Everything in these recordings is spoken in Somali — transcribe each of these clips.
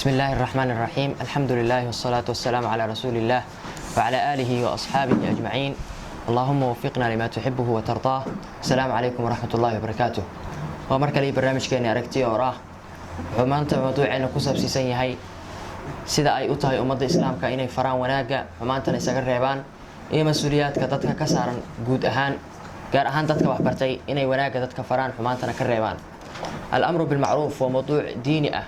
بسم الله الرحمن الرحيم، الحمد لله والصلاة والسلام على رسول الله وعلى آله وأصحابه أجمعين. اللهم وفقنا لما تحبه وترضاه. السلام عليكم ورحمة الله وبركاته. Waa mar kale barnaamijkeeni Aragtiyo Oraah. Wuxuu maanta mawduuceena ku saabsiisan yahay sida ay u tahay ummadda Islaamka inay faraan wanaagga, xumaantana isaga reebaan, iyo mas-uuliyaadka dadka ka saaran guud ahaan, gaar ahaan dadka waxbartay, inay wanaagga dadka faraan, xumaantana ka reebaan. Al-amru bilmacruuf waa mawduuc diini ah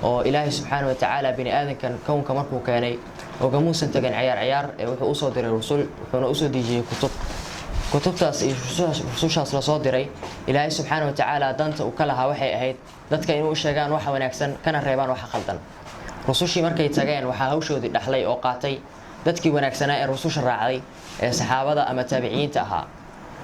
oo Ilaahay subxaana wa tacaala bini aadankan kownka markuu keenay ogamuusan tegin ciyaar ciyaar ee wuxuu usoo diray rusul, wuxuuna usoo dejiyey kutub. Kutubtaas iyo rusushaas lasoo diray, Ilaahay subxaana wa tacaala danta uu ka lahaa waxay ahayd dadka inuu u sheegaan waxa wanaagsan, kana reebaan waxa khaldan. Rusushii markay tageen, waxaa hawshoodii dhaxlay oo qaatay dadkii wanaagsanaa ee rususha raacday ee saxaabada ama taabiciyiinta ahaa.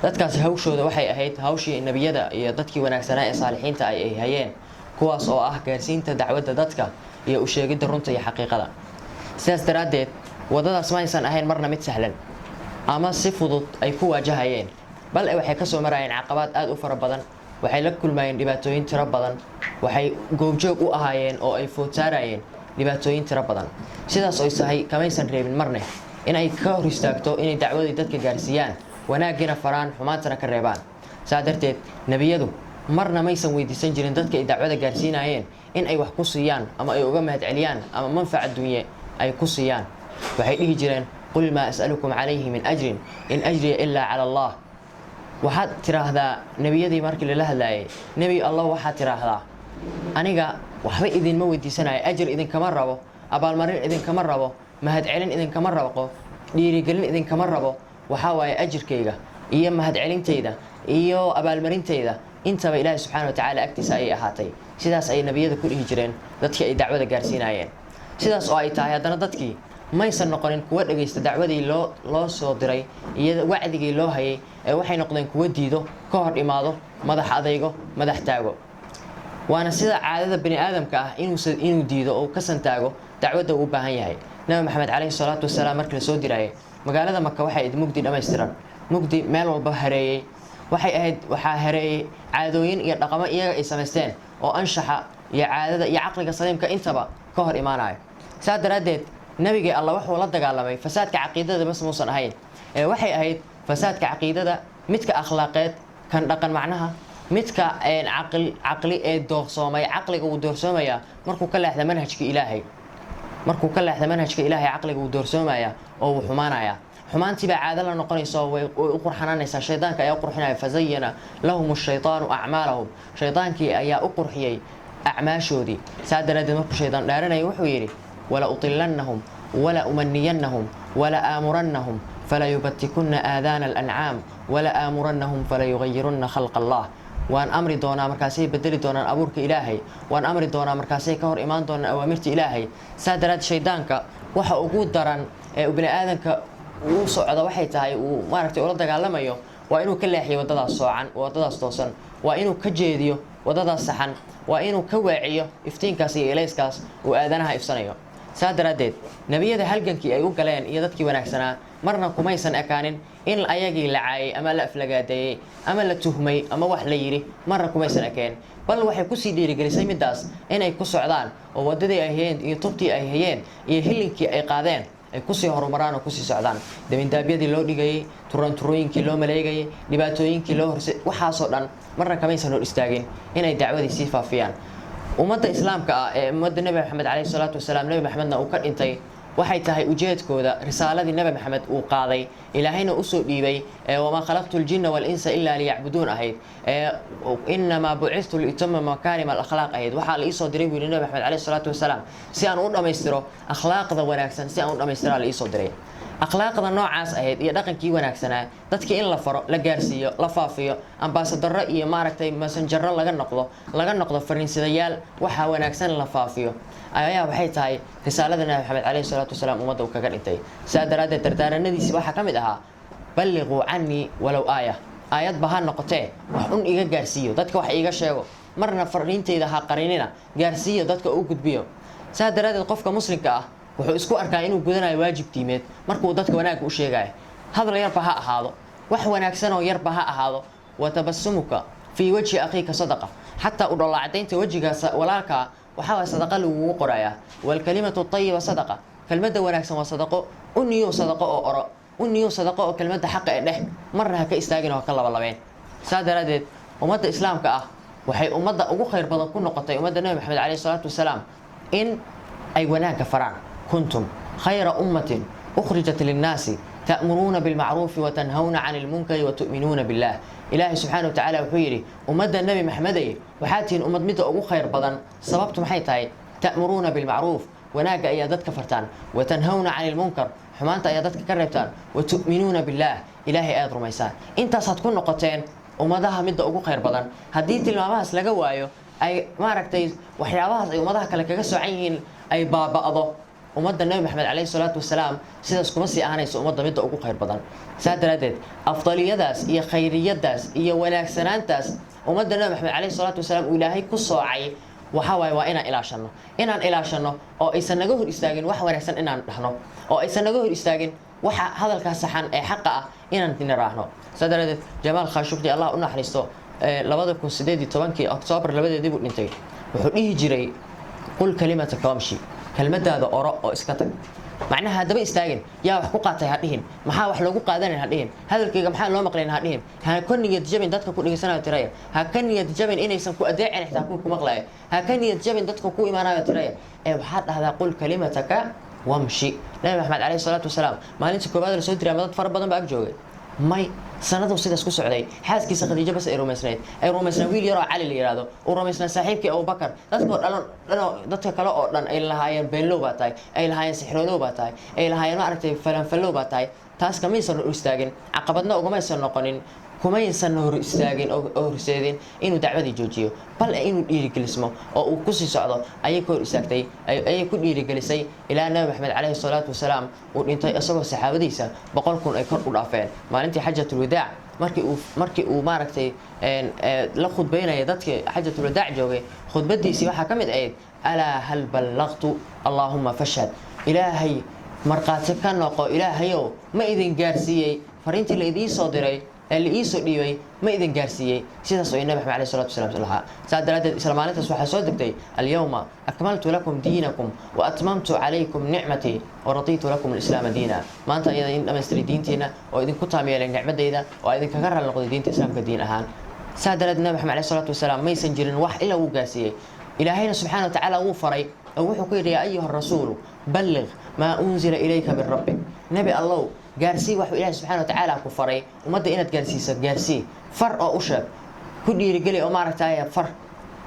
Dadkaasi hawshooda waxay ahayd hawshii nebiyada iyo dadkii wanaagsanaa ee saalixiinta ay hayeen, kuwaas oo ah gaarsiinta dacwadda dadka iyo u sheegidda runta iyo xaqiiqada. Sidaas daraaddeed, waddadaas ma aysan ahayn marna mid sahlan ama si fudud ay ku waajahayeen, bal waxay kasoo marayeen caqabaad aada u fara badan, waxay la kulmayeen dhibaatooyin tiro badan, waxay goobjoog u ahaayeen oo ay foodsaarayeen dhibaatooyin tiro badan. Sidaas oy tahay, kamaysan reebin marne inay ka hor istaagto inay dacwadii dadka gaarsiiyaan, wanaaggiina faraan, xumaantana ka reebaan. Saa darteed, nebiyadu marna maysan weydiisan jirin dadka ay dacwada gaarsiinayeen in ay wax ku siiyaan ama ay uga mahadceliyaan ama manfac adduunye ay ku siiyaan. Waxay dhihi jireen: "قل ما أسألكم عليه من أجر، إن أجري إلا على الله." Waxaad tiraahdaa, nebiyadii markii lala hadlaayay, Nebi Allah, waxaad tiraahdaa: "Aniga waxba idinma weydiisanayo, ajir idinkama rabo, abaalmarin idinkama rabo, mahadcelin idinkama rabo, dhiirigelin idinkama rabo. Waxaa waaye ajirkayga iyo mahadcelintayda iyo abaalmarintayda intaba Ilaahi subxaana wa tacaala agtiisa ayay ahaatay." Sidaas ay nebiyada ku dhihi jireen dadkii ay dacwada gaarsiinayeen. Sidaas oo ay tahay, haddana dadkii maysan noqonin kuwa dhegaysta dacwadii loo soo diray iyo wacdigii loo hayay, ee waxay noqdeen kuwa diido, ka hor imaado, madax adaygo, madax taago. Waana sida caadada bani aadamka ah inuu diido oo ka santaago dacwadda uu u baahan yahay. Nabi Maxamed caleyhi salaatu wasalaam markii lasoo dirayay magaalada Maka, waxay ahayd mugdi dhammaystiran, mugdi meel walba hareeyey waxay ahayd. Waxaa hareeyey caadooyin iyo dhaqamo iyaga ay samaysteen oo anshaxa iyo caadada iyo caqliga saliimka intaba ka hor imaanayo. Saa daraaddeed, nabigii Alla wuxuu la dagaalamay fasaadka caqiidada bas muusan ahayn, ee waxay ahayd fasaadka caqiidada, midka akhlaaqeed, kan dhaqan, macnaha midka caqli ee doorsoomay. Caqliga wuu doorsoomayaa markuu ka leexda manhajka Ilaahay. Markuu ka leexda manhajka Ilaahay, caqliga wuu doorsoomaya oo wuu xumaanaya. Xumaantii baa caado la noqonaysa oo way u qurxanaanaysaa. Shaydaanka ayaa u qurxinaya. فزين لهم الشيطان أعمالهم. Shaydaankii ayaa u qurxiyey acmaashoodii. Saa daraaddeed, markuu shaydaan dhaaranaya, wuxuu yidhi: "ولأضلنهم ولأمنينهم ولآمرنهم فليبتكن آذان الأنعام ولآمرنهم فليغيرن خلق الله." Waan amri doonaa, markaasay bedeli doonaan abuurka Ilaahay. Waan amri doonaa, markaasay ka hor imaan doonaan awaamirta Ilaahay. Saa daraaddeed, shaydaanka waxa ugu daran ee uu bini aadanka uu socdo waxay tahay uu maaragtay ula dagaalamayo waa inuu ka leexiyo waddadaas soocan, waddadaas toosan, waa inuu ka jeediyo waddadaas saxan, waa inuu ka waaciyo iftiinkaas iyo ilayskaas uu aadanaha ifsanayo. Saa daraaddeed, nebiyada halgankii ay u galeen iyo dadkii wanaagsanaa marna kumaysan ekaanin in ayagii la caayay ama la aflagaadeeyey ama la tuhmay ama wax la yidhi. Marna kumaysan ekeen, bal waxay kusii dhiirigelisay middaas inay ku socdaan oo waddadii ay hayeen iyo tubtii ay hayeen iyo hilinkii ay qaadeen ay kusii horumaraan oo kusii socdaan. Dabindaabyadii loo dhigayay, turanturooyinkii loo maleegayay, dhibaatooyinkii loo horse, waxaasoo dhan marna kamaysan hor istaagin inay dacwadii sii faafiyaan. Ummadda Islaamka ah ee ummadda Nebi Maxamed caleyhi salaatu wasalaam, Nebi Maxamedna uu ka dhintay, waxay tahay ujeedkooda risaaladii Nebi Maxamed uu qaaday, Ilaahayna usoo dhiibay, ee "وما خلقت الجن والإنس إلا ليعبدون" ahayd, ee "إنما بعثت لأتمم مكارم الأخلاق" ahayd. Waxaa la iisoo diray, buu yidhi Nebi Maxamed caleyhi salaatu wasalaam, si aan u dhammaystiro akhlaaqda wanaagsan. Si aan u dhammaystiraa la iisoo diray. Akhlaaqda noocaas ahayd iyo dhaqankii wanaagsanaa dadkii in la faro, la gaarsiiyo, la faafiyo, ambaasadaro iyo maaragtay masanjaro laga noqdo, laga noqdo fariinsadayaal waxaa wanaagsan la faafiyo, ayaa waxay tahay risaalada Nabi Maxamed caleyhi salaatu wasalaam ummadda uu kaga dhintay. Sidaa daraaddeed, dardaaranadiisi waxaa ka mid ahaa: "بلغوا عني ولو آية." Aayadba ha noqotee, wax un iga gaarsiiyo dadka, wax iiga sheego. Marna fariintayda ha qarinina, gaarsiiyo dadka, u gudbiyo. Saa daraaddeed, qofka muslimka ah wuxuu isku arkaa inuu gudanayo waajib diimeed markuu dadka wanaagga u sheegayo. Hadal yarba ha ahaado, wax wanaagsan oo yarba ha ahaado. وتبسمك في وجه أخيك صدقة. Xataa u dhollaacadaynta wejiga walaalkaa. Waxaa waay sadaqa lagugu qorayaa. Waalkalimatu tayiba sadaqa, kelmadda wanaagsan waa sadaqo. U niyow sadaqo oo oro, u niyow sadaqo oo kelmadda xaqa ee dheh, marna ha ka istaagin oo ha ka labalabeen. Saa daraaddeed ummadda islaamka ah waxay ummadda ugu khayr badan ku noqotay, ummadda Nebi Maxamed calayhi salaatu wasalaam, in ay wanaagga faraan. Kuntum khayra ummatin ukhrijat linnaasi ta'muruuna bilmacruufi watanhawna cani lmunkari watu'minuuna billah. Ilaahay subxaana wa tacaala wuxuu yidhi: ummadda Nebi Maxamedey, waxaad tihiin ummad midda ugu khayr badan. Sababtu maxay tahay? Ta'muruuna bilmacruuf, wanaagga ayaa dadka fartaan, watanhawna cani lmunkar, xumaanta ayaa dadka ka reebtaan, watu'minuuna billaah, ilaahay ayaad rumaysaan. Intaasaad ku noqoteen ummadaha midda ugu khayr badan. Haddii tilmaamahaas laga waayo, ay maaragtay waxyaabahaas ay ummadaha kale kaga soocan yihiin ay baaba'do, ummadda Nebi Maxamed calayhi salaatu wasalaam sidaas kuma sii ahanayso ummadda midda ugu khayr badan. Saa daraaddeed afdaliyadaas iyo khayriyadaas iyo wanaagsanaantaas ummadda Nebi Maxamed calayhi salaatu wasalaam uu ilaahay ku soocay waxaa waaye waa inaan ilaashano, inaan ilaashano oo aysan naga hor istaagin wax wanaagsan inaan dhahno, oo aysan naga hor istaagin waxa hadalkaa saxan ee xaqa ah inaan niraahno. Saa daraaddeed Jamaal Khashuqji, Allah u naxariisto, 2018-kii Oktoobar 2-deedii buu dhintay, wuxuu dhihi jiray: "Qul kalimataka wamshi", kelmadaada oro oo iska tag. Macnaha haddaba istaagin, yaa wax ku qaatay ha dhihin, maxaa wax loogu qaadanan ha dhihin, hadalkayga maxaa loo maqlayn ha dhihin. Ha ka niyad jabin dadka ku dhegeysanayo tiraya, ha ka niyad jabin inaysan ku adeecin xitaa kuwa ku maqlaya, ha ka niyad jabin dadka ku imaanayo tiraya, ee waxaad dhahdaa: "Qul kalimataka wamshi." Nabi Maxamed calayhi salaatu wasalaam maalinta koowaad la soo diray ma dad fara badan baa ag joogay? May. Sanaduu sidaas ku socday. Xaaskiisa Khadiijo bas ay rumaysnayd, ay rumaysnaa wiil yaroo Cali la yidhaahdo, uu rumaysnaa saaxiibkii Abubakar. Dadkoo dhan dhanoo dadka kale oo dhan ay lahaayeen beenlow baa tahay, ay lahaayeen sixroolow baa tahay, ay lahaayeen maaragtay falanfallow baa tahay. Taas kamaysan hor istaagin, caqabadna ugamaysan noqonin, kumaysan hor istaagin oo horseedin inuu dacwadii joojiyo, bal inuu dhiirigelismo oo uu kusii socdo ayay ka hor istaagtay, ayay ku dhiirigelisay, ilaa Nabi Maxamed calayhi salaatu wasalaam uu dhintay isagoo saxaabadiisa 100,000 ay kor u dhaafeen. Maalintii xajatulwadaac markii uu maaragtay la khudbaynaya dadkii xajatulwadaac joogay, khudbadiisii waxaa ka mid ahayd: "Alaa hal ballaqtu? Allaahumma fashhad." Ilaahay markhaati ka noqo, Ilaahayow, ma idin gaarsiiyey fariintii la idiin soo diray ee la ii soo dhiibay? Ma idin gaarsiiyey? Sidaas oo Nabi Maxamed alayhi salatu wasalaam lahaa. Saa daraaddeed isla maalintaas waxaa soo degtay: "Alyawma akmaltu lakum diinakum wa atmamtu calaykum nicmatii wa raditu lakum alislaama diina." Maanta ayada idin dhamaystiray diintiina oo idinku taam yeelay nicmadayda oo idinkaga raali noqday diinta islaamka diin ahaan. Saa daraaddeed Nabi Maxamed alayhi salatu wasalaam maysan jirin wax ilaa wuu gaarsiiyey. Ilaahayna subxaana wa tacaala wuu faray oo wuxuu ku yidhi: "Yaa ayuha rasuulu balliq maa unzila ilayka min rabbik." Nebi Allow, gaarsii waxuu Ilaahay subxana wa tacaala ku faray ummadda inaad gaarsiiso. Gaarsii, far oo u sheeg, ku dhiirigeli oo maaragtay far.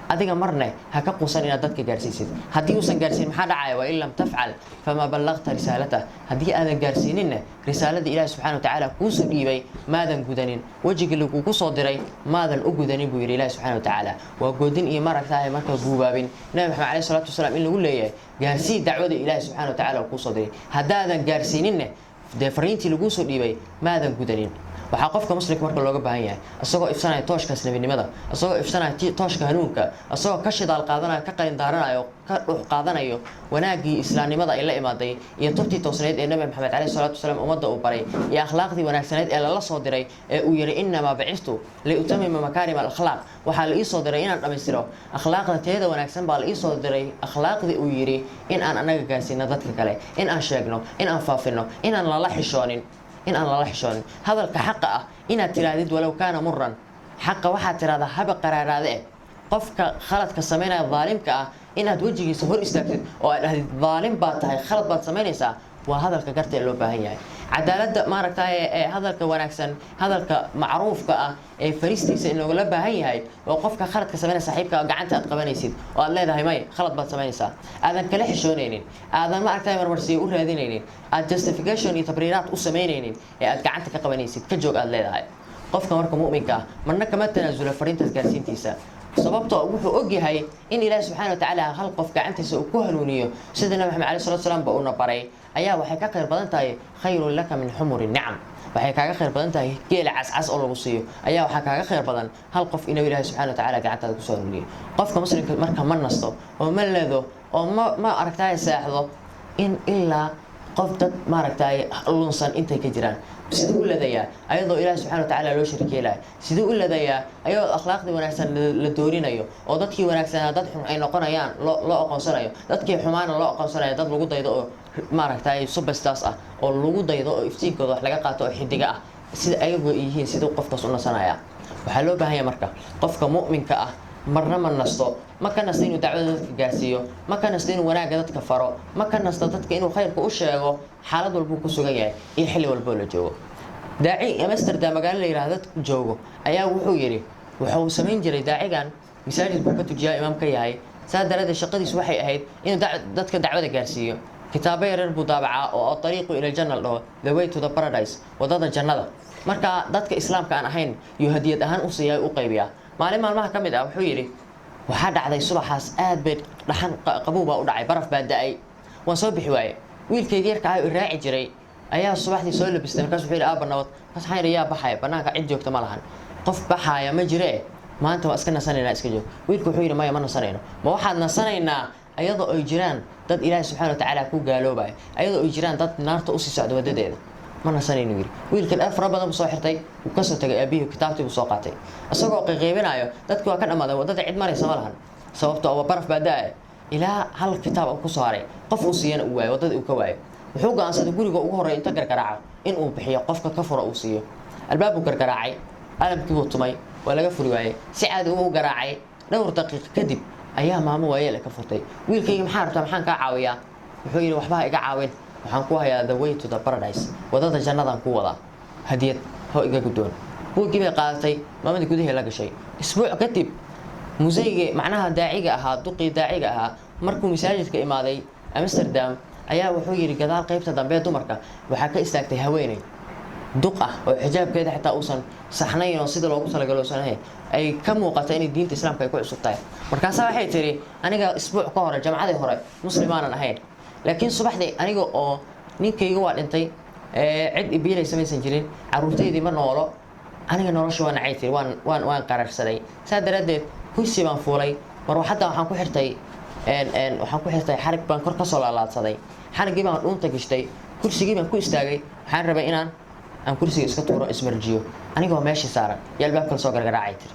Adiga marne ha ka quusan inaad dadka gaarsiisid. Haddii uusan gaarsiin, maxaa dhacaya? "Wain lam tafcal famaa ballaqta risaalatah." Haddii aadan gaarsiininna, risaaladii Ilaahi subxana wa tacaala kuusoo dhiibay maadan gudanin, wejigii lagugu soo diray maadan u gudanin, buu yidhi Ilahi subxana wa tacaala. Waa goodin iyo maaragtahay marka guubaabin Nabi Maxamed alayhi salaatu wasalaam in lagu leeyahay: gaarsii dacwada Ilaahi subxana wa tacaala uu kuusoo diray. Haddaadan gaarsiininne, dee fariintii laguu soo dhiibay maadan gudanin. Waxaa qofka muslimka marka looga baahan yahay, isagoo ifsanaya tooshkaas nebinimada, isagoo ifsanaya tooshka hanuunka, isagoo ka shidaal qaadanayo, ka qalin daaranayo, ka dhuux qaadanayo wanaaggii islaamnimada ay la imaaday iyo tubtii toosnayd ee Nabi Maxamed caleyhi salaatu wasalaam ummadda uu baray iyo akhlaaqdii wanaagsaneyd ee lala soo diray ee uu yihi: "Innamaa bicistu liutamima makaarima alakhlaaq." Waxaa la ii soo diray inaan dhammaystiro akhlaaqda teeda wanaagsan baa la ii soo diray. Akhlaaqdii uu yidhi in aan anaga gaarsiino dadka kale, in aan sheegno, in aan faafino, inaan lala xishoonin, in aan lala xishoonin hadalka xaqa ah inaad tirahdid, walow kaana muran. Xaqa waxaad tirahdaa haba qaraaraade eh. Qofka khaladka samaynaya, daalimka ah, inaad wejigiisa hor istaagtid oo aad dhahdid: "Daalim baad tahay, khalad baad samaynaysaa," waa hadalka garta ee loo baahan yahay. Cadaaladda maaragtay ee hadalka wanaagsan, hadalka macruufka ah ee fariistiisa in loogala baahan yahay oo qofka khaladka samaynaya, saaxiibka, gacanta aad qabanaysid oo aad leedahay: "May, khalad baad samaynaysaa." Aadan kala xishoonaynin, aadan maaragtay marmarsiyo u raadinaynin, aad justification iyo tabriiraad u samaynaynin, ee aad gacanta ka qabanaysid, ka joog aad leedahay. Qofka marka mu'minka ah marna kama tanaasula fariintaas gaarsiintiisa, sababtoo wuxuu og yahay in Ilaahi subxaana wa tacaala hal qof gacantiisa uu ku hanuuniyo, sida Nabi Maxamed alayhi salatu salaam ba uuna baray, ayaa waxay ka khayr badan tahay khayrun laka min xumuri nicam. Waxay kaaga khayr badan tahay geela cascas oo lagu siiyo ayaa waxaa kaaga khayr badan hal qof inuu Ilaahi subxana wa tacaala gacantaada kusoo hanuuniyo. Qofka muslimka marka ma nasto oo ma ledo oo ma aragtaay seexdo in ilaa Qof dad maaragtay lunsan intay ka jiraan? Siduu u ladayaa ayadoo Ilaahi subxana wa tacaala loo shariik yeelayo? Siduu u ladayaa ayadoo akhlaaqdii wanaagsan la doorinayo oo dadkii wanaagsanaa dad xun ay noqonayaan, loo aqoonsanayo, dadkii xumaana loo aqoonsanayo dad lagu daydo oo maaragtay superstars ah oo lagu daydo oo iftiinkooda wax laga qaato oo xidiga ah sida ayagu yihiin? Siduu qofkaas u nasanaya? Waxaa loo baahan yahay marka, qofka mu'minka ah marna ma nasto. Ma ka nasto inuu dacwada dadka gaarsiiyo, ma ka nasto inuu wanaagga dadka faro, ma ka nasto dadka inuu khayrka u sheego, xaalad walbuu ku sugan yahay iyo xilli walboo la joogo. Daaci Amsterdam, magaalo la yihahdo, dad joogo ayaa wuxuu yidhi, wuxuu samayn jiray daacigan, masaajid buu ka tujiyaa, imaam ka yahay. Saa daraaddeed shaqadiisu waxay ahayd inuu dadka dacwada gaarsiiyo. Kitaabo yaryar buu daabacaa oo "Ariiqu ila aljanna" la dhaho, "The Way to the Paradise", wadada jannada. Marka dadka Islaamka aan ahayn yuu hadiyad ahaan u siiyaa, u qaybiyaa. Maalin maalmaha ka mid ah, wuxuu yidhi, waxaa dhacday subaxaas aad bay dhaxan qabow baa u dhacay, baraf baa da-ay, waan soo bixi waaye. Wiilkayga yarka ah oo i raaci jiray ayaa subaxdii soo labistay. Markaas wuxuu yidhi, "Aaba, nabad?" Markaas waxaan yidhi, "Yaa baxaya banaanka? Cid joogta ma lahan, qof baxaaya ma jiree. Maanta waa iska nasanaynaa, iska joog." Wiilku wuxuu yidhi, "Maya, ma nasanayno. Ma waxaad nasanaynaa ayadoo ay jiraan dad Ilaahi subxana wa tacaala ku gaaloobaya, ayadoo ay jiraan dad naarta usii socda wadadeeda? Ma nasanayno," yidhi. Wiilkan dhar fara badan buu soo xirtay, wuu kasoo tagay aabihii, kitaabtii buu soo qaatay isagoo qayqaybinayo. Dadki waa ka dhamaaday, waddada cid maraysa ma lahan, sababtoo waa baraf baa da-ay. Ilaa hal kitaab uu kusoo haray, qof uu siiyana uu waayo, waddadii uu ka waayo. Wuxuu go'aansaday guriga ugu horreeya inta gargaraaco in uu bixiyo, qofka ka fura uu siiyo. Albaab buu gargaraacay, alamkii buu tumay, waa laga furi waayey. Si caadi uu garaacay, dhowr daqiiq kadib ayaa maamo waayeel ka furtay. "Wiilkayga, maxaa rabtaa? Maxaan kaa caawiyaa?" Wuxuu yidhi, "Waxba ha iga caawin. Waxaan ku hayaa The Way to the Paradise, wadada jannadaan ku wadaa, hadiyad ho iga guddoon." Buuggii bay qaadatay, maamadii gudahii la gashay. Isbuuc kadib, museyga, macnaha daaciga ahaa, duqii daaciga ahaa, markuu masaajidka imaaday Amsterdam ayaa wuxuu yidhi, gadaal qaybta dambe dumarka waxaa ka istaagtay haweeney duq ah oo xijaabkeeda xitaa uusan saxnayn oo sida loogu talagalo uusan ahayn, ay ka muuqata inay diinta Islaamka ay ku cusub tahay. Markaasaa waxay tidhi, "Aniga isbuuc ka hore, jamcadii hore, muslimaanan ahayn, laakiin subaxdii aniga oo ninkayga waa dhintay, cid ibiilaysa maysan jirin, caruurtaydii ma noolo, aniga nolosha waa nacay," tiri, "waan qararsaday. Saa daraaddeed kursi baan fuulay, marwaxadda waxaan ku xirtay xarig baan kor ka soo laalaadsaday, xariggii baan dhuunta gashtay, kursigii baan ku istaagay. Waxaan rabay inaan aan kursiga iska tuuro, ismarjiyo. Anigoo meeshii saaran iyo albaabka la soo gargaraacay," tiri.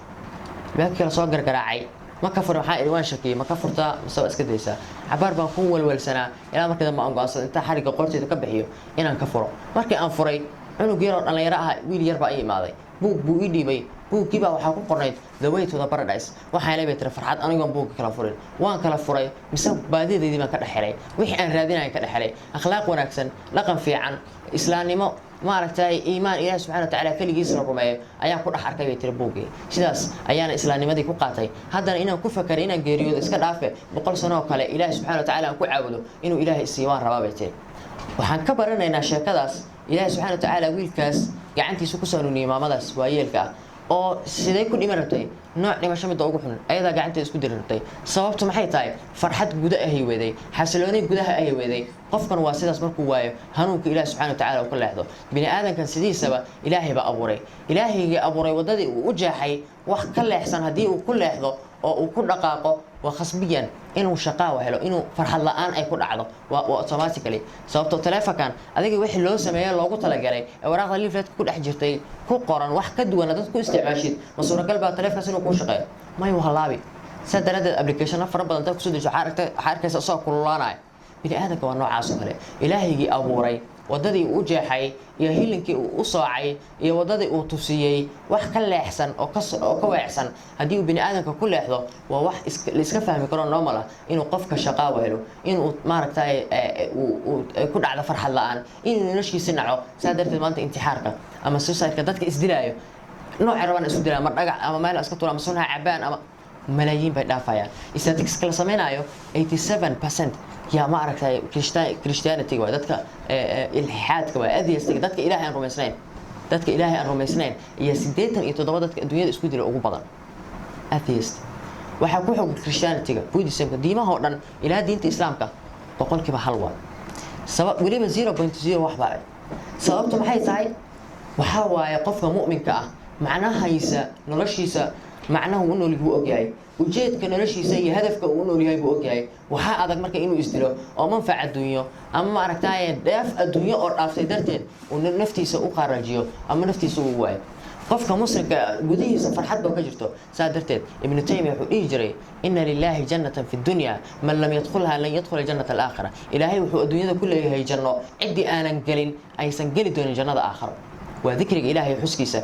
"Albaabkii la soo gargaraacay, ma ka furin. Waxaan idhi, waan shakiyey, ma ka furtaa mise waa iska daysaa? Cabaar baan ku walwalsanaa, ilaa markii dambe aan go'aansaday intaan xarigga qoorteeda ka bixiyo inaan ka furo. Markii aan furay, cunug yaroo dhallinyaro ah, wiil yar baa ii imaaday. Buug buu ii dhiibay. Buuggii baa waxaa ku qornayd The Way to the Paradise. Waxaan leeyahay," tiri, "farxad anigoon buugga kala furin. Waan kala furay, mise baadidaydii baan ka dhex helay wixii aan raadinaya, ka dhex helay akhlaaq wanaagsan, dhaqan fiican, islaamnimo, maaragtay, iimaan, Ilaahi subxana wa tacaala keligiis la rumeeyo ayaan ku dhex arkay," bay tiri, "buuggii. Sidaas ayaana islaamnimadii ku qaatay. Haddana inaan ku fakaray inaan geeriyoodo iska dhaafe, 100 sano oo kale Ilaahi subxana wa tacaala aan ku caabudo inuu Ilaahay isiiyo waan rabaa," bay tiri. Waxaan ka baranaynaa sheekadaas, Ilaahi subxana wa tacaala wiilkaas gacantiisa ku hanuuniyey maamadaas waayeelka ah oo sidee ku dhiman rabtay, nooc dhimasho midda ugu xun ayadaa gacanteeda isku diri rabtay. Sababtu maxay tahay? Farxad guda ahay weeday, xasilooni gudaha ahay weeday. Qofkan waa sidaas markuu waayo hanuunka Ilaah subxana wa tacala uu ka leexdo. Bini aadankan sidiisaba Ilaahay baa abuuray. Ilaahaygii abuuray waddadii uu u jeexay wax ka leexsan haddii uu ku leexdo oo uu ku dhaqaaqo, waa khasbiyan inuu shaqaawa helo, inuu farxad la-aan ay ku dhacdo, waa automatically. Sababtoo taleefonkan adiga wixii loo sameeyo, loogu talagalay, ee waraaqda leafletka ku dhex jirtay ku qoran wax ka duwan dad ku isticmaashid, ma suuragal baa taleefonkaas inuu kuu shaqeeyo? May, halaabi. Saa daraaddeed applicationo fara badan dad kusoo dejiso, waxaa arkaysa isagoo kululaanaya. Bini aadamka waa noocaas oo kale. Ilaahaygii abuuray waddadii uu u jeexay iyo hilinkii uu u soocay iyo waddadii uu tusiyey wax ka leexsan oo ka weecsan haddii uu bini aadamka ku leexdo, waa wax la iska fahmi karo, normal ah, inuu qofka shaqaawa helo, inuu maaragtay uu ku dhacdo farxad la-aan, inuu noloshiisi naco. Saa darteed maanta intixaarka ama suicide-ka, dadka isdilaayo, noocay rabaan isku dilaa, ama dhagax ama meel iska tuura ama sunha cabaan ama malaayiin bay dhaafayaan. Statistics la samaynayo, 87% yaa ma aragtay Christianity waay, dadka ilxaadka waay, atheist, dadka Ilaahay aan rumaysnayn, dadka Ilaahay aan rumaysnayn iyo 87 dadka adduunyada isku dila ugu badan atheist. Waxaa ku xog Christianity-ga, Buddhismka, diimaha oo dhan ilaa diinta Islaamka 1% waa sabab, weliba 0.0 wax baa. Sababtu maxay tahay? Waxaa waaye qofka mu'minka ah macnahaysa noloshiisa Macnahu u nool buu ogyahay, ujeedka noloshiisa iyo hadafka uu u nool yahay buu ogyahay. Waxaa adag marka inuu isdilo oo manfac adduunyo ama maaragtaaye dheef adduunyo oo dhaaftay darteed uu naftiisa u qarajiyo ama naftiisa uu waayo. Qofka muslimka gudihiisa farxad baa ka jirto. Saa darteed Ibnu Taymiya wuxuu dhihi jiray: "Ina lilaahi jannatan fi dunya, man lam yadkhulha lan yadkhula jannata alaakhira." Ilaahay wuxuu adduunyada ku leeyahay janno, ciddii aanan gelin aysan geli doonin jannada aakhiro. Waa dikriga Ilaahay, xuskiisa.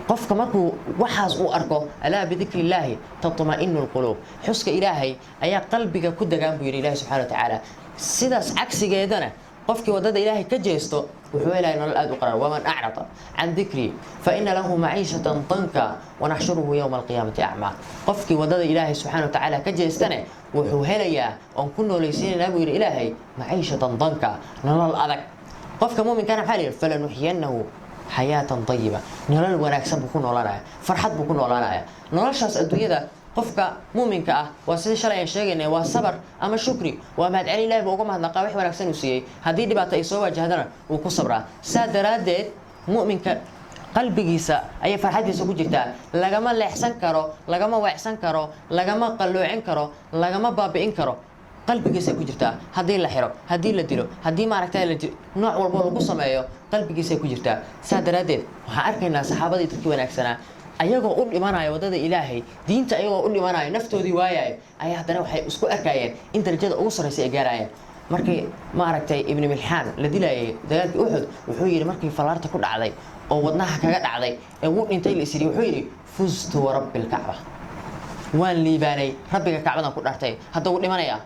Qofka markuu waxaas uu arko, "Alaa bidikri illaahi tatma'inu alquluub", xuska Ilaahay ayaa qalbiga ku degaan buu yidhi Ilahi subxana wa tacaala. Sidaas cagsigeedana, qofkii wadada Ilaahay ka jeesto wuxuu helaya nolol aad u qarar. "Waman acrada can dikrii fa ina lahu maciishatan danka wanaxshuruhu yowma alqiyaamati acmaa." Qofkii wadada Ilaahay subxana wa tacaala ka jeestane wuxuu helayaa oon ku noolaysiinaynaa buu yidhi Ilaahay maciishatan danka, nolol adag. Qofka muuminkana maxaa la yidhi? "Falanuxyiyanahu xayaatan dayiba", nolol wanaagsan buu ku noolaanaya, farxad buu ku noolaanaya. Noloshaas adduunyada qofka muuminka ah waa sidii shalay aan sheegaynay, waa sabar ama shukri, waa mahadcelin. Ilahi buu uga mahadnaqaa wax wanaagsan uu siiyey. Haddii dhibaato ay soo waajahdana, wuu ku sabraa. Saa daraaddeed mu'minka qalbigiisa ayay farxaddiisa ku jirtaa. Lagama leexsan karo, lagama weecsan karo, lagama qalloocin karo, lagama baabi'in karo. Qalbigiisay ku jirtaa. Haddii la xiro, haddii la dilo, haddii maaragta la nooc walbo lagu sameeyo, qalbigiisay ku jirtaa. Saa daraaddeed waxaan arkaynaa saxaabadii, dadkii wanaagsanaa, ayagoo u dhimanaya waddada Ilaahay, diinta ayagoo u dhimanayo, naftoodii waayayo, ayaa haddana waxay isku arkayeen in darajada ugu sarraysa ay gaarayeen. Markii maaragtay Ibnu Milxaan la dilayay dagaalkii Uxud, wuxuu yidhi markii falaarta ku dhacday oo wadnaha kaga dhacday ee wuu dhintay la isyidhi, wuxuu yidhi: "Fuztu warabbi lkacba", waan liibaanay, Rabbiga Kacbadan ku dhartay. Hadda wuu dhimanayaa.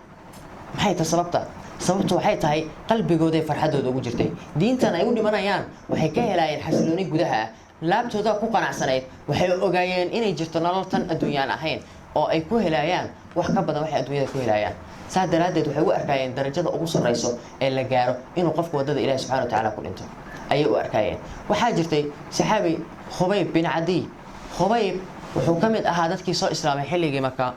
Maxay tahay sababta? Sababtu waxay tahay qalbigooday farxaddooda ugu jirtay. Diintan ay u dhimanayaan waxay ka helaayeen xasilooni gudaha ah, laabtooda ku qanacsanayd. Waxay ogaayeen inay jirto nolol tan adduunyaan ahayn oo ay ku helayaan wax ka badan waxay adduunyada ku helayaan. Saa daraaddeed waxay u arkaayeen darajada ugu sarrayso ee la gaaro inuu qofku waddada Ilahi subxana wa tacaala ku dhinto ayay u arkaayeen. Waxaa jirtay saxaabi Khubayb bin Cadiy. Khubayb wuxuu ka mid ahaa dadkii soo islaamay xilligii Maka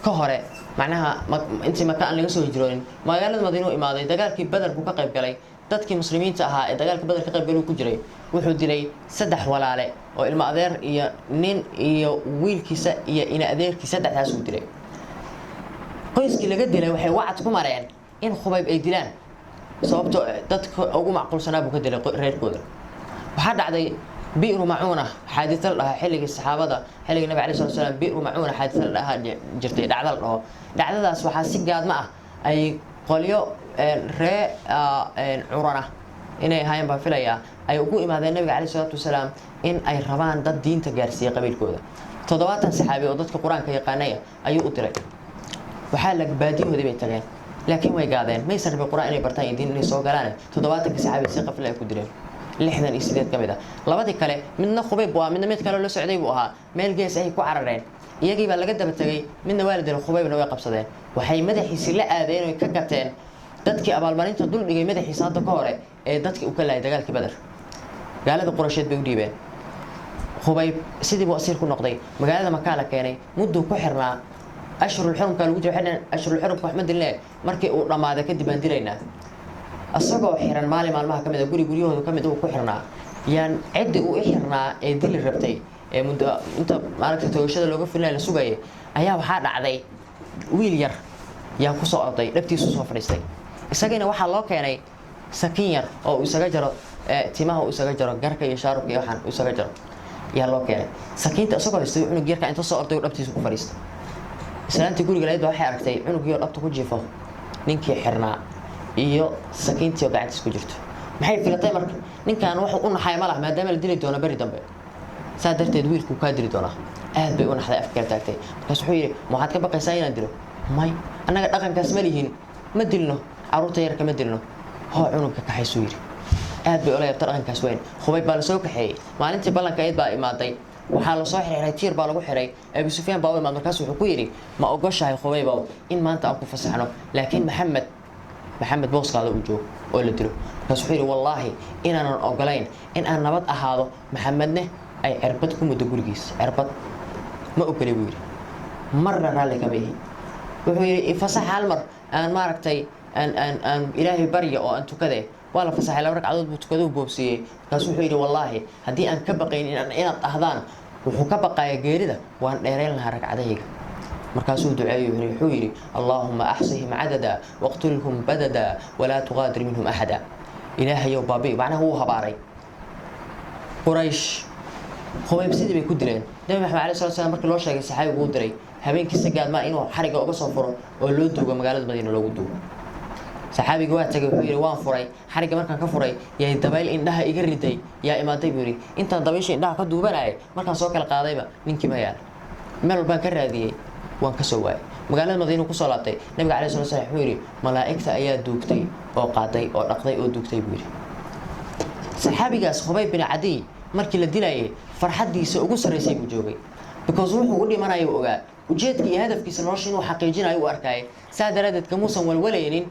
ka hore, macnaha intii Maka aan laga soo hijroonin. Magaalada Madiina u imaaday, dagaalkii Badar buu ka qayb galay. Dadkii muslimiinta ahaa ee dagaalka Badar ka qayb galay ku jiray. Wuxuu dilay saddex walaale oo ilmo adeer iyo nin iyo wiilkiisa iyo ina adeerkii, saddexdaas uu dilay. Qoyskii laga dilay waxay wacad ku mareen in Khubayb ay dilaan, sababto dadka ugu macquulsanaa buu ka dilay reerkooda. Waxaa dhacday Bi'ru Macuuna, xaadisa la dhahaa xilligii saxaabada, xilligii Nabi alayhi salatu wasalaam. Bi'ru Macuuna xaadisa la dhahaa jirtay, dhacda la dhaho. Dhacdadaas waxaa si gaadma ah ay qolyo ree Curana inay ahaayeen baan filayaa ay ugu imaadeen Nabiga alayhi salaatu wasalaam in ay rabaan dad diinta gaarsiiya qabiilkooda. 70 saxaabi oo dadka Qur-aanka yaqaanaya ayuu u diray. Waxaa la baadiyahoodii bay tageen, laakiin way gaadeen. Maysan rabin Qur-aan inay bartaan iyo diin inay soo galaan. 70-ka saxaabi si qafle ay ku dileen, 68 ka mid ah. Labadii kale, midna Khubayb waa, midna mid kale la socday buu ahaa, meel gees ayay ku carareen. Iyagii baa laga daba tegay. Midna waa la dilay, Khubaybna way qabsadeen. Waxay madaxiisii la aadeen oy ka gateen dadkii abaalmarinta dul dhigay madaxiisa hadda ka hore ee dadkii uu ka laayay dagaalkii Badar. Gaalada Qurasheed bay u dhiibeen. Khubayb sidii buu asiir ku noqday. Magaalada Makaa la keenay, mudduu ku xirnaa. Ashhurul xurumka lagu jiro, xidhan ashhurul xurumka wax ma diline, markii uu dhammaaday kadib baan dilaynaa. Isagoo xiran, maalin maalmaha ka mid a guri guryahooda ka mid uu ku xirnaa, yaan ciddii uu i xirnaa ee dili rabtay ee muddo inta maaragta toogashada looga filinaya la sugayay, ayaa waxaa dhacday wiil yar yaa kusoo orday, dhabtiisu soo fadhiistay. Isagiina waxaa loo keenay sakiin yar oo uu isaga jaro timaha, uu isaga jaro garka iyo shaarubka iyo waxaan uu isaga jaro yaa loo keenay. Sakiinta isagoo haystay, cunug yarka inta soo orday uu dhabtiisa ku fadhiistay. Islaantii guriga lahayd baa waxay aragtay cunugii oo dhabta ku jiifo ninkii xirnaa iyo sakiintii oo gacantiis ku jirto. Maxay filatay marka? Ninkan wuxuu u naxay ma laha, maadaama la dili doono beri dambe, saa darteed wiilkuu kaa dili doonaa. Aad bay u naxday, afka kala taagtay. Markaas wuxuu yidhi: "Ma waxaad ka baqaysaa inaan dilo?" "May, annaga dhaqankaas ma lihin, ma dilno carruurta yarka, ma dilno. Hoo, cunugka kaxaysuu," yidhi. Aad bay ula yabta dhaqankaas weyn. Khubayb baa lasoo kaxeeyey. Maalintii ballanka ayd baa imaaday. Waxaa lasoo xirxiray, tiir baa lagu xiray. Abi Sufyaan baa u imaad. Markaas wuxuu ku yidhi: "Ma ogoshahay, Khubaybow, in maanta aan ku fasaxno, laakiin Maxamed booskaada uu joogo oo la dilo?" Markaas wuxuu yidhi: "Wallaahi inaanan ogolayn in aan nabad ahaado, Maxamedne ay cirbad ku muddo gurigiisa. Cirbad ma ogolay," buu yidhi, "marna raalli kama ihi." Wuxuu yidhi: "Fasax hal mar aan maaragtay aan Ilaahay barya oo aan tukade." Waa la fasaxay. Laba ragcadood buu tukaduu boobsiiyey. Markaas wuxuu yidhi: "Wallaahi haddii aan ka baqayn inaad dhahdaan Wuxuu ka baqayaa geerida. Waan dheerayn lahaa ragcadahayga. Markaasuu duceeyey, wuxuu yidhi: "Allaahuma axsihim cadada waqtulhum badada walaa tuqaadir minhum axada." Ilaahayow baabi, macnaha wuu habaaray Quraysh. Khubayb sidii bay ku dileen. Nabi Maxamed alayhi salatu salaam markii loo sheegay, saxaabigu uu diray habeenkii sagaadmaa inuu xariga uga soo furo oo loo duugo magaalada Madiina loogu duugo. Saxaabigii waa tagay. Wuxuu yidhi: "Waan furay xarigga. Markaan ka furay yay dabayl indhaha iga riday yaa imaaday," buu yidhi. "Intaan dabaysha indhaha ka duubanayay, markaan soo kala qaadayba ninkii ma yaal. Meel walbaan ka raadiyey, waan ka soo waayay." Magaalada Madiina kusoo laabtay. Nabiga alayhi salatu salam wuxuu yidhi: "Malaa'igta ayaa duugtay oo qaaday oo dhaqday oo duugtay," buu yidhi. Saxaabigaas Khubayb bin Cadiy markii la dilayay, farxaddiisa ugu sarraysay buu joogay, because wuxuu u dhimanaya uu ogaa, ujeedka iyo hadafkiisa nolosha inuu xaqiijinayo u arkayay. Saa daraaddeed kamuusan walwalaynin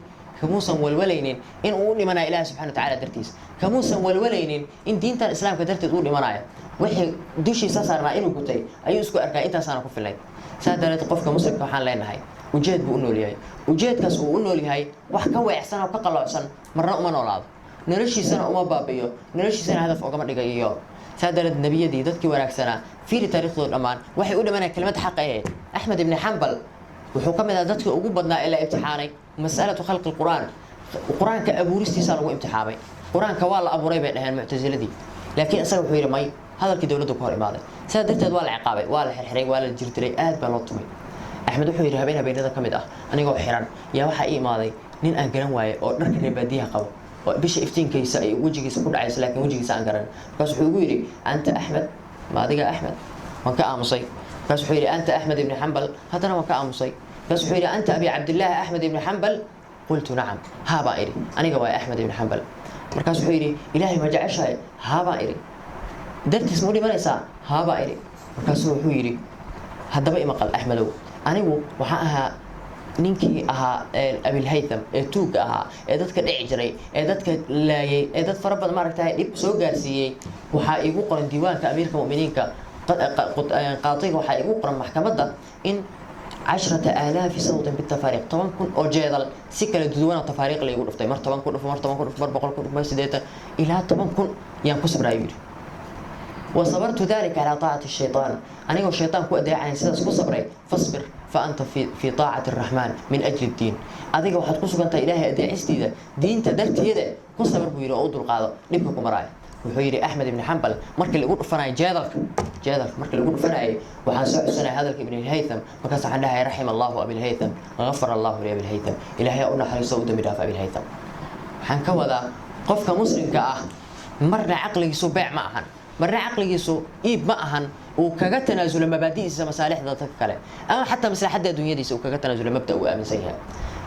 in uu u dhimanayo Ilaah subxana wa tacaala dartiis. Kamuusan walwalaynin in diintan Islaamka darteed uu dhimanayo. Wixii dushiisa saarnaa inuu gutay ayuu isku arkaya, intaasaana ku filayd. Saa daraaddeed qofka muslimka waxaan leenahay, ujeed buu u nool yahay. Ujeedkaas uu u nool yahay wax ka weecsan oo ka qalloocsan marna uma noolaado, noloshiisana uma baabi'iyo, noloshiisana hadaf ogama dhiga iyo. Saa daraaddeed nebiyadii, dadkii wanaagsanaa, fiiri taariikhdooda, dhammaan waxay u dhimanayaan kelimad xaq ahayd. Axmed ibni Xambal wuxuu ka mid ahaa dadkii ugu badnaa ee la imtixaanay. Masalatu khalqi qur'aan, Qur-aanka abuuristiisa lagu imtixaamay. Qur-aanka waa la abuuray bay dhaheen Muctasiladii, laakiin isaga wuxuu yidhi may. Hadalkii dowladda ku hor imaaday. Sidaa darteed waa la ciqaabay, waa la xirxiray, waa la jirdiray, aad baa loo tumay. Axmed wuxuu yidhi: "Habeen habeenada ka mid ah, anigoo xiran yaa waxaa ii imaaday nin aan garan waaye oo dharka reer baadiyaha qabo oo bisha iftiinkaysa ay wejigiisa ku dhacayso, laakiin wejigiisa aan garan. Markaas wuxuu igu yidhi: 'Anta Axmed? Ma adiga Axmed?' Waan ka aamusay. Markaas wuxuu yidhi: 'Anta Axmed ibni Xambal?' Haddana waan ka aamusay. Markaas wuxuu yidhi: 'Anta Abi Cabdillaahi Axmed ibni Xambal?' Qultu nacam, haa baan idhi, aniga waay Axmed ibni Xambal. Markaas wuxuu yidhi: 'Ilaahay ma jeceshahay?' Haa baan idhi. 'Dartiis ma u dhimanaysaa?' Haa baan idhi. Markaasuu wuxuu yidhi: 'Haddaba imaqal, Axmedow, anigu waxaan ahaa ninkii ahaa Abilhaytham ee tuugga ahaa, ee dadka dhici jiray, ee dadka laayay, ee dad fara badan maaragtay dhib soo gaarsiiyey. Waxaa iigu qoran diiwaanka amiirka mu'miniinka, qaadiga, waxaa iigu qoran maxkamadda in 10,000 sawtin bitafaariiq, 10,000 oo jeedal si kala duwan oo tafaariiq laygu dhuftay, mar 10 ku dhufo, mar 10 ku dhufo, mar 100 ku dhufo, mar 80 ilaa 10,000 yaan ku sabraa,' yidhi. 'Wasabartu dalika calaa taacati shaytaan, anigoo shaytaan ku adeecayan sidaas ku sabray. Fasbir fa anta fi taacati araxmaan min ajli ddiin. Adiga waxaad ku sugan tahay Ilaahay adeecistiida diinta darteeda. Ku sabr,' buu yidhi, 'oo u dulqaado dhibka ku maraayo.' Wuxuu yidhi Axmed ibni Xambal: 'Markii lagu dhufanayo jeedalka, jeedalka markii lagu dhufanayay, waxaan soo xusanaya hadalka Ibn Alhaytham. Markaas waxaan dhahay: Raxima Allahu Abilhaytham, gafara Allahu liabilhaytham, Ilaahay u naxariiso, u dambi dhaaf Abilhaytham.' Waxaan ka wadaa, qofka muslimka ah marna caqligiisu beec ma ahan, marna caqligiisu iib ma ahan uu kaga tanaasulo mabaadi'diisa masaalixda dadka kale, ama xataa maslaxadda adduunyadiisa uu kaga tanaasulo mabda uu aaminsan yahay,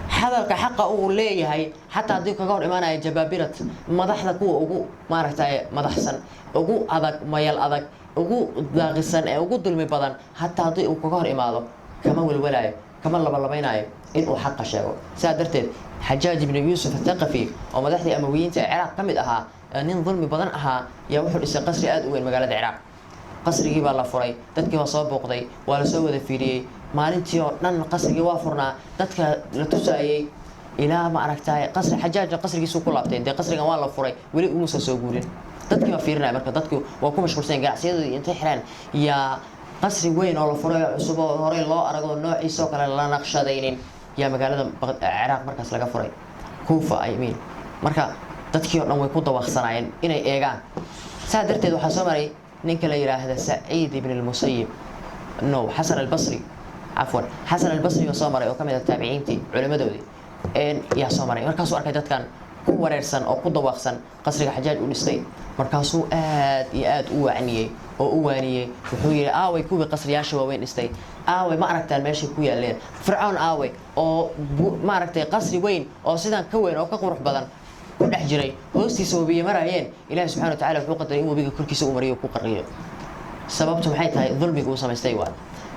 hadalka xaqa uu leeyahay, xataa haddii kaga hor imaanaya jabaabirat, madaxda kuwa ugu maaragtay madaxsan, ugu adag, mayal adag, ugu daaqisan ee ugu dulmi badan, hataa haddii uu kaga hor imaado, kama welwelaayo, kama labalabaynayo inuu xaqa sheego. Sidaa darteed Xajaaj ibnu Yuusuf Athaqafi oo madaxdii Amawiyiinta ee Ciraaq ka mid ahaa, nin dulmi badan ahaa, yaa wuxuu dhisay qasri aad u weyn magaalada Ciraaq. Qasrigii baa la furay, dadkii waa soo booqday, waa la soo wada fiiriyey. Maalintii oo dhan qasrigii waa furnaa, dadka la tusaayey, ilaa ma aragtaay qasri Xajaajna qasrigiisuu ku laabtay. Dee qasrigan waa la furay, weli umuusan soo guurin. Dadkii baa fiirinaya. Marka dadku waa ku mashquulsan, ganacsiyadooda intay xireen yaa qasri weyn oo la furay oo cusub oo horey loo arago, noociisoo kale la naqshadaynin, yaa magaalada Ciraaq markaas laga furay, Kuufa, I mean. Marka dadkii oo dhan way ku dawaqsanaayeen inay eegaan. Saa darteed waxaa soo maray ninka la yidhaahda Saciid ibn almusayib, no, Xasan Albasri, cafwan, Xasan Albasri oo soo maray oo ka mid ah taabiciintii culimmadoodii yaa soo maray. Markaasuu arkay dadkan ku wareersan oo ku dawaaqsan qasriga Xajaaj u dhistay. Markaasuu aad iyo aad u wacniyey oo u waaniyey. Wuxuu yidhi: 'Aaway kuwii qasriyaasha waaweyn dhistay? Aaway? Ma aragtaan meeshay ku yaaleen? Fircoon aaway oo ma aragtay qasri weyn oo sidan ka weyn oo ka qurux badan ku dhex jiray, hoostiisa webiye maraayeen? Ilahi subxana wa tacala wuxuu qadaray in webiga korkiisa uu mariyo, ku qariyo. Sababtu maxay tahay? Dulmiga uu samaystay waa.'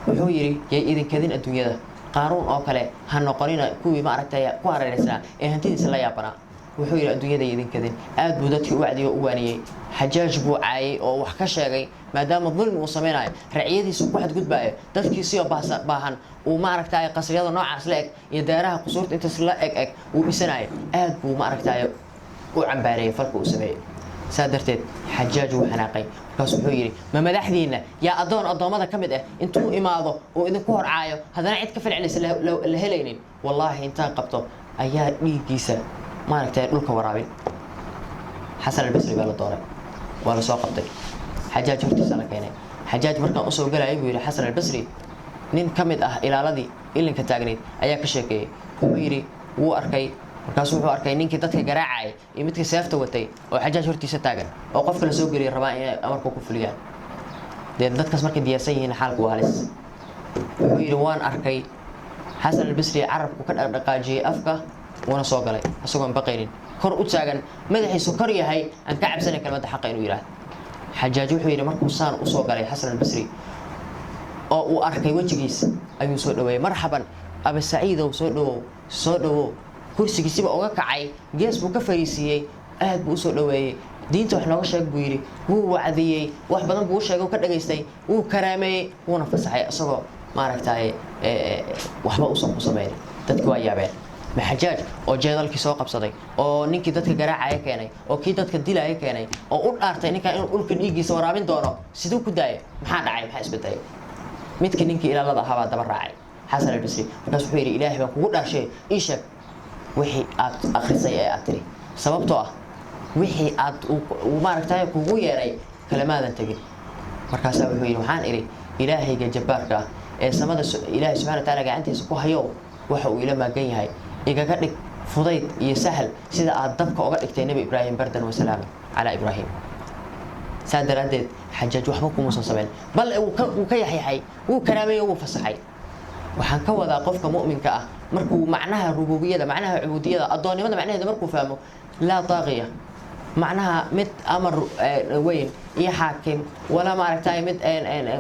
Wuxuu yidhi: 'Yay idinkadin adduunyada. Qaaruun oo kale ha noqonina, kuwii ma aragtay ku hareeraysnaa ee hantidiisa la yaabanaa.' Wuxuu yidhi: 'Adduunyada idinkadin.' Aad buu dadkii u wacdiyey oo u waaniyey. Xajaaj buu caayay oo wax ka sheegay, maadaama dulmi uu samaynayo, raciyadiisu ku xadgudbaayo, dadkiisioo baahan uu maaragtay qasriyada noocaas la eg iyo daaraha qusuurta intaas la eg eg uu dhisanayo. Aad buu maaragtay u cambaareeyey falka uu sameeyey. Saa darteed Xajaaj wuu xanaaqay. Markaas wuxuu yidhi: "Ma madaxdiinna yaa addoon addoommada ka mid ah intuu imaado oo idinku horcaayo, haddana cid ka falcelinaysa la helaynin? Wallaahi, intaan qabto ayaa dhiiggiisa maaragtay dhulka waraabin." Xasan Albasri baa la dooray, waa la soo qabtay, Xajaaj hortiisa la keenay. "Xajaaj markaan usoo galayay," buu yidhi Xasan Albasri, nin ka mid ah ilaaladii ilinka taagnayd ayaa ka sheekeeyey, wuxuu yidhi wuu arkay. Markaasuu wuxuu arkay ninkii dadka garaacayay iyo midkii seefta watay oo Xajaaj hortiisa taagan, oo qofka la soo geliyay rabaan inay amarku ku fuliyaan. Dee dadkaas markay diyaarsan yihiin, xaalku waa halis. Wuxuu yidhi waan arkay Xasan Albasri carabku ka dhaqdhaqaajiyey afka, wuuna soo galay isagoon baqaynin, kor u taagan, madaxiisu kor yahay, aan ka cabsanay kelmadda xaqa inuu yidhaahdo. Xajaaj wuxuu yidhi markuu saan usoo galay Xasan Albasri oo uu arkay wejigiisa, ayuu soo dhaweeyey: "Marxaban Aba Saciidow, soo dhawow, soo dhawow." Kursigiisiba uga kacay, gees buu ka fariisiiyey, aad buu usoo dhaweeyey. "Diinta wax nooga sheeg," buu yidhi. Wuu wacdiyey, wax badan buu u sheegay, ka dhagaystay, wuu karaameeyey, wuuna fasaxay isagoo maaragtay waxba usan ku samayn. Dadki waa yaabeen. Maxajaaj oo jeedalkii soo qabsaday, oo ninkii dadka garaacaya keenay, oo kii dadka dilaya keenay, oo u dhaartay ninkan inuu dhulka dhiiggiisa waraabin doono, siduu ku daayay? Maxaa dhacay? Maxaa isbedelay? Midkii ninkii ilaalada ahaa baa daba raacay Xasan Albasri. Markaas wuxuu yidhi: "Ilaahay baan kugu dhaarshay, ii sheeg wixii aad akhrisay ee aad tiri, sababtoo ah wixii aad maaragtay kugu yeeray kalamaadan tegin." Markaasaa wuxuu yidhi: "Waxaan idhi, Ilaahayga jabbaarka ah ee samada Ilaahay subxana wa taala gacantiisa ku hayo, waxa uu ila maagan yahay igaga dhig fudayd iyo sahal sida aad dabka uga dhigtay Nebi Ibraahim, bardan wasalaaman calaa Ibraahim." Saa daraaddeed Xajaaj waxba kumuusan samayn, bal wuu ka yaxyaxay, wuu karaameeyey, wuu fasaxay. Waxaan ka wadaa, qofka mu'minka ah markuu macnaha rububiyada, macnaha cubuudiyada, addoonnimada macnaheeda markuu fahmo, laa taaqiya, macnaha mid amar weyn iyo xaakim walaa maaragtay mid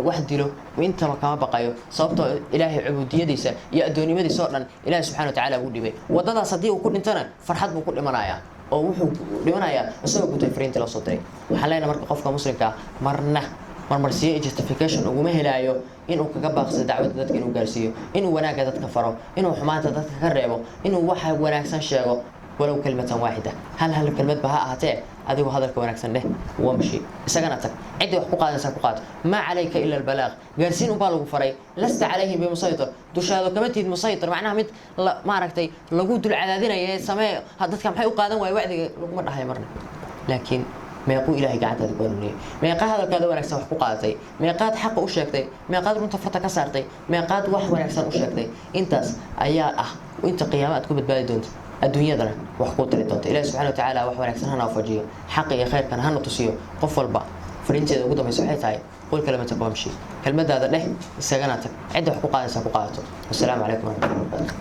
wax dilo intaba kama baqayo, sababtoo Ilaahay cubuudiyadiisa iyo addoonnimadiisa oo dhan Ilaahay subxana wa tacaala buu dhibay. Waddadaas haddii uu ku dhintona, farxad buu ku dhimanayaa, oo wuxuu dhimanayaa isagoo gutay fariintii loo soo diray. Waxaan leenahay marka, qofka muslimka ah marna marmarsiyo justification uguma helaayo inuu kaga baaqsado dacwadda dadka inuu gaarsiiyo, inuu wanaagga dadka faro, inuu xumaanta dadka ka reebo, inuu waxa wanaagsan sheego, walow kalimatan waaxida, hal hal kelmadba ha ahaatee. Adigu hadalka wanaagsan dheh, wamshi, isagana tag. Ciddii wax ku qaadanaysa ku qaato. Maa calayka ila albalaaq, gaarsiin unbaa lagu faray. Lasta calayhim bimusaytir, dushaado kama tihid musaytir, macnaha mid la maaragtay lagu dul cadaadinaya ee samee dadka maxay u qaadan waaya wacdiga laguma dhahayo marna. Laakiin meequu Ilaahay gacantaada ku hanuuniyey? Meeqaa hadalkaada wanaagsan wax ku qaadatay? Meeqaad xaqa u sheegtay? Meeqaad runta farta ka saartay? Meeqaad wax wanaagsan u sheegtay? Intaas ayaa ah inta qiyaamo aad ku badbaadi doonto, adduunyadana wax kuu tari doonto. Ilahi subxana wa tacaala wax wanaagsan hana waafajiyo, xaqa iyo khayrkana hana tusiyo. Qof walba fariinteeda ugu dambaysa waxay tahay: qul kalimata wamshi, kelmadaada dheh, isagana tag. Cidda wax ku qaadanaysa ku qaadato. Wasalaamu calaykum waraxmatullahi wabarakatu.